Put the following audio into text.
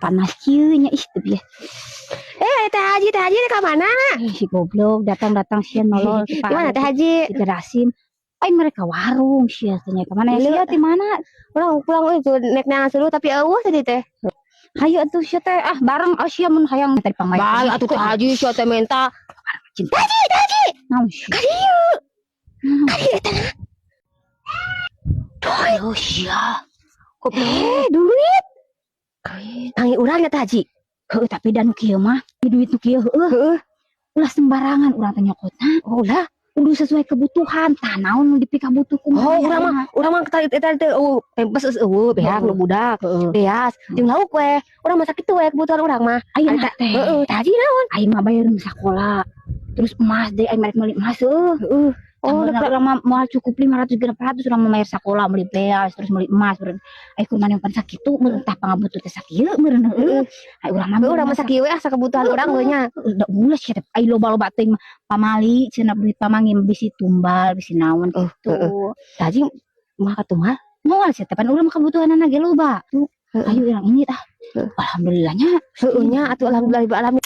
Panas kieu nya, ih, teu bieu. Eh, Teh Haji, Teh Haji ka mana? Eh, si goblok datang-datang sia nolol. Di mana, Teh Haji? Di Rasim. Ai mereka warung sia tanya ke mana ya sia di mana? Urang pulang euy tuh nek neangan seluruh tapi euweuh tadi teh. Hayu atuh sia teh, ah, bareng, ah, sia mun hayang tadi pamay. Bae atuh, Teh Haji, sia teh minta. Cinta. Haji, Haji. Naon sia? Ka dieu. Ka dieu teh. Oh, sia. Eh, duit. Tangi urang ya, Teh Haji. Heuh, tapi dan kieu mah, duit nu kieu heueuh. Heeh. Ulah sembarangan urang teh nyokotna. Oh lah. Kudu sesuai kebutuhan. Tah, naon nu dipikabutuh kumaha? Oh, urang mah tadi tadi teh euweuh pempes geus euweuh beak nu budak. Heeh. Beas, jeung lauk we. Urang masak kitu we kebutuhan urang mah. Ayeuna teh. Heeh, Teh Haji naon? Aing mah bayar sekolah. Terus emas deh, aing merek meuli emas heueuh. Heeh. Oh, Oh, urang mah moal cukup 500 600 urang mah bayar sekolah, meuli beas, terus meuli emas meureun. Ai kumaha yang pan sakitu meureun, tah pangabutuh teh sakieu meureun, heueuh. Ai urang mah Heuh, urang masak kieu we asa kebutuhan urang we nya. Udah ulah sia teh. Ai loba-loba teuing mah pamali cenah duit pamangi bisi tumbal, bisi naon Oh, gitu. Heeh. Teh Haji mah katumal. Moal sia teh, pan urang mah kebutuhanna ge loba. Tuh, Heeh. ayo urang ini tah. Heeh. Alhamdulillahnya. Heueuh nya atuh, alhamdulillah alamin.